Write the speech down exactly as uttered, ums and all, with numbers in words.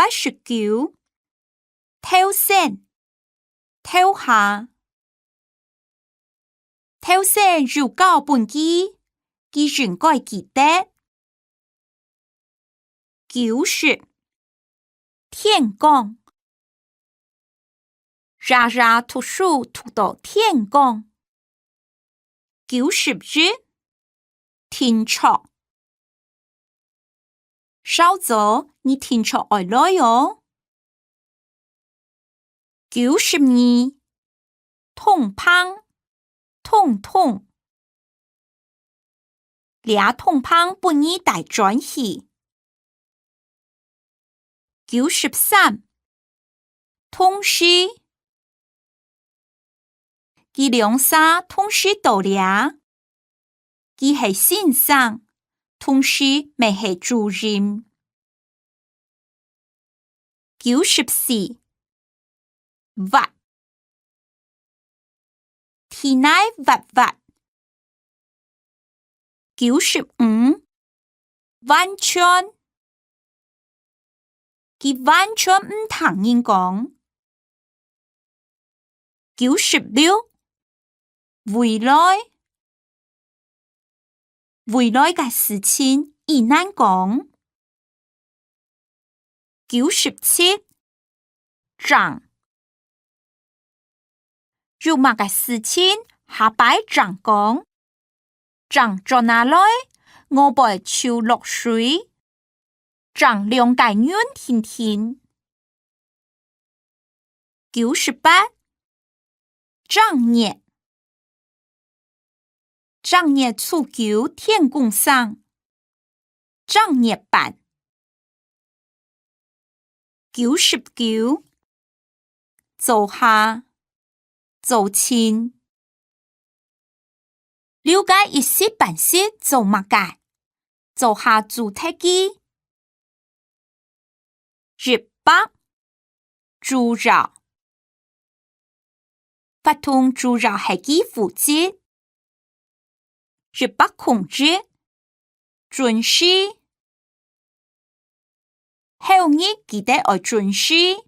八十九，頭先，頭下。頭先有交分佢，佢應該記得。九十，天光。 爺爺讀書讀到天光。九十一，定著。韶早你定著愛來哦。九十二，通膨，通通。 這通膨分你帶轉去。九十三，同時。佢兩儕同時到這，佢係先生，同時乜係主任。 九十四，滑。地泥滑滑。九十五，完全。佢完全毋聽人講。九十六，未來。 未來个事情已難講。九十七，正。有麼个事情下擺正講。正轉啊來，外背就落水。 正兩個人定定。九十八，正月。正月初九天公生，正月半。九十九，早下，早清。 留該一息半息做麼个？早下煮忒佢。一百，主要。活動主要係佢負責。一百空一，準時。後日記得愛準時。